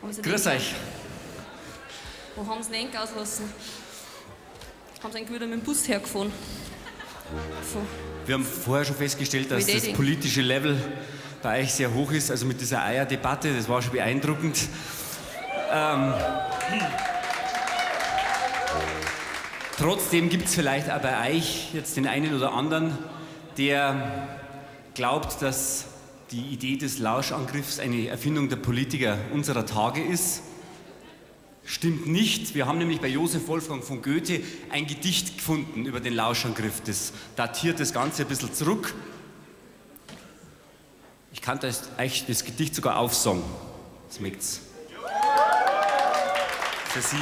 Haben sie Grüß den- euch. Wo haben sie den Enkel auslassen? Haben sie ihn wieder mit dem Bus hergefahren? Von Wir haben vorher schon festgestellt, dass das Dating. politische Level bei euch sehr hoch ist. Also mit dieser Eierdebatte, das war schon beeindruckend. Trotzdem gibt es vielleicht auch bei euch jetzt den einen oder anderen, der glaubt, dass die Idee des Lauschangriffs eine Erfindung der Politiker unserer Tage ist. Stimmt nicht. Wir haben nämlich bei Josef Wolfgang von Goethe ein Gedicht gefunden über den Lauschangriff. Das datiert das Ganze ein bisschen zurück. Ich kann das, euch das Gedicht sogar aufsagen. Das möcht's. Für Sie.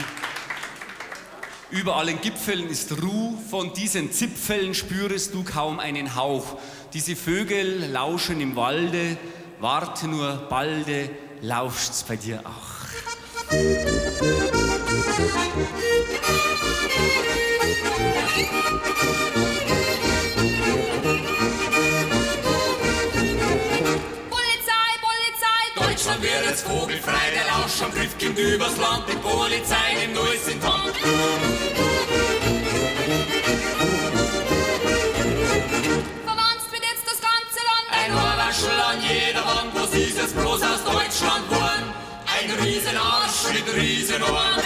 Über allen Gipfeln ist Ruh, von diesen Zipfeln spürest du kaum einen Hauch. Diese Vögel lauschen im Walde, warte nur, balde lauscht's bei dir auch. Polizei, Polizei, Deutschland wird jetzt vogelfrei, der Lauschangriff kommt übers Land, die Polizei nimmt alles in die Hand. Verwandt wird jetzt das ganze Land. Ein Ohrwaschel an jeder Wand, was ist jetzt bloß aus Deutschland geworden? Ein Riesenarsch mit Riesenohren.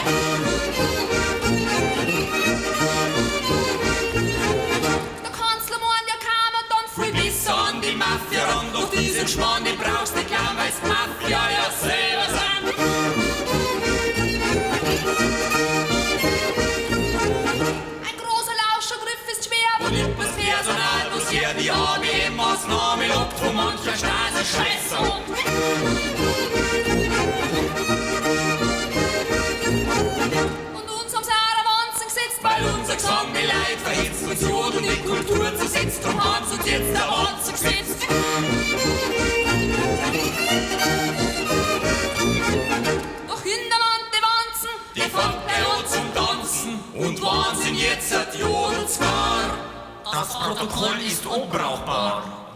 Der Kanzler meint, ja kam er dann Viel besser an die Mafia ran, doch diesen Schmarrn, den brauchst du nicht glauben, weil's die Mafia ja selber sind. Ein großer Lauschangriff ist schwer. Wo nimmt man's Personal, was hier die ABM-Maßnahme lockt, wo mancher Stasi Scheiße und Und uns haben sie auch der Wanzen gesetzt, Weil unser Gesang die Leid verhitzt, uns Jod und die Kultur zersetzt, drum haben sie uns jetzt der Wanzen gesetzt. Doch in der Wand die Wanzen, Die fangt gleich an zum Tanzen und Wahnsinn jetzt hat Jodels gar. Das Protokoll ist unbrauchbar.